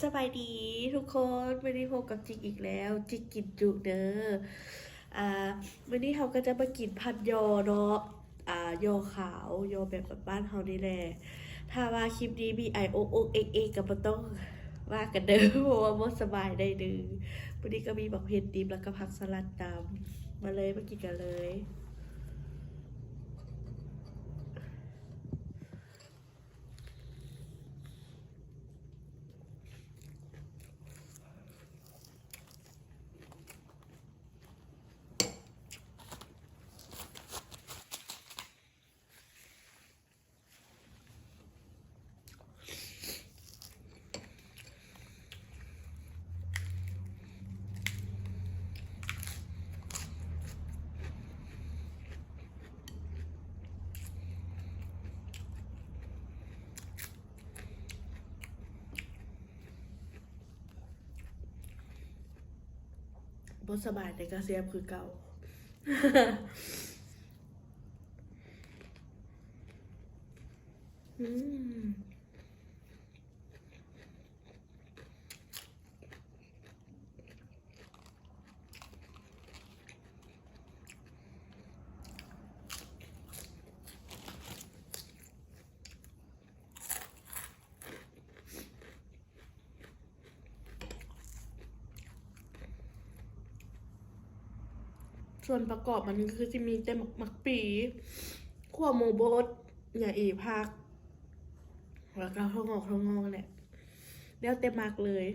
ສະບາຍດີທຸກຄົນ, ມື້ນີ້ພົບກັບຈິກອີກແລ້ວ, ຈິກກິນຈຸເດີ. ອ່າ ມື້ນີ້ເຮົາກໍຈະມາກິນຜັດຍໍເນາະ, ອ່າ ຍໍຂາວ, ຍໍແບບບ້ານໆເຮົານີ້ແຫຼະ. ຖ້າວ່າຄລິບນີ້ມີໄອອົກໆເອກໆ ກໍບໍ່ຕ້ອງວ່າກັນເດີ, ເພາະວ່າບໍ່ສະບາຍໄດ້ດື. ມື້ນີ້ກໍມີບັກເຜັດດິບ ແລ້ວກໍຜັກສະຫຼັດຕຳ. ມາເລີຍ, ມາກິນກັນເລີຍ. ບໍ່ສະບາຍແຕ່ກໍແຊບຄືເກົ່າ. ອືມ. ສ່ວນປະກອບມັນຄືຊິມີແຕ່ໝາກ ໝາກປີ, ຂົ້ວໝູບົດ, ຫຍ້າເອ ຜັກ, ແລ້ວກໍຖົ່ວງອກຖົ່ວງອກແຫຼະ, ແລ້ວແຕ່ມັກເລີຍ.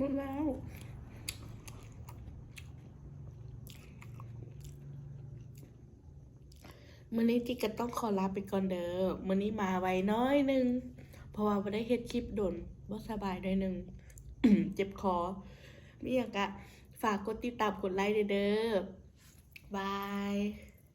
ໝົດແລ້ວ. ມື້ນີ້ຕິກກໍຕ້ອງຂໍລາໄປກ່ອນເດີ. ມື້ນີ້ມາໄວໜ້ອຍໜຶ່ງ ເພາະວ່າບໍ່ໄດ້ເຮັດຄລິບດົນ, ບໍ່ສະບາຍໜ້ອຍໜຶ່ງ ເຈັບຄໍ. ມີຫຍັງກະຝາກກົດຕິດຕາມ ກົດໄລແດ່ເດີ. ບາຍ.